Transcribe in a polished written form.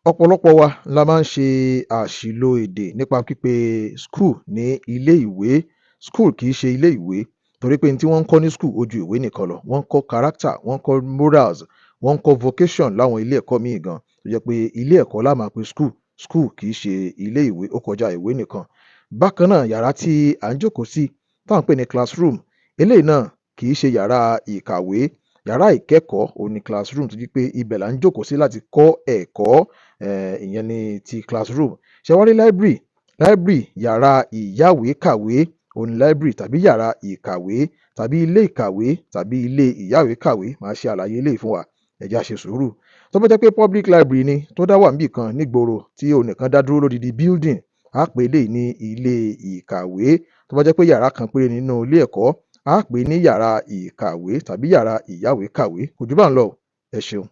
Ọ̀pọ̀lọpọ̀ wa la máa ń ṣe àṣìlò èdè nípa pípe school ní ilé ìwé. School kì í ṣe ilé ìwé torí pé n tí wọ́n ń kọ́ ní school ó ju ìwé nìkan lọ. Wọ́n ń kọ́ character, wọ́n ń kọ́ morals, wọ́n ń kọ́ vocation láwọn ilé ẹ̀kọ́ míì gan. Tó jẹ́ pé ilé ẹ̀kọ́ la máa pe school. School kì í ṣe ilé ìwé, ó kọjá ìwé nìkan. Bákan náà, yàrá tí à ń jókòó sí tá ń pè ní classroom, eléyìí náà kì í ṣe yàrá ìkàwé. Yàrá ìkẹ́kọ̀ọ́ òun ni classroom, tó jẹ́ pé ibẹ̀ là ń jókòó sí láti kọ́ ẹ̀kọ́. Ìyẹn ni ti classroom. Ṣé wá rí library? Library, yàrá ìyáwèékàwé òun ni library, tàbí yàrá ìkàwé, tàbí ilé ìkàwé, tàbí ilé ìyáwèékàwé. Màá ṣe àlàyé eléyìí fún wa. Ẹ jẹ́ á ṣe sùúrù. Tó bá jẹ́ pé public library ni tó dá wà níbì kan nígboro, tí òun nìkan dá dúró lódidi building, á pè eléyìí ní ilé ìkàwé. Tó bá jẹ́ pé yàrá kan péré nínú ilé ẹ̀kọ́, á pè é ní yàrá ìkàwé tàbí yàrá ìyáwèékàwé. Kò jù báhun lọ o. Ẹ ṣeun.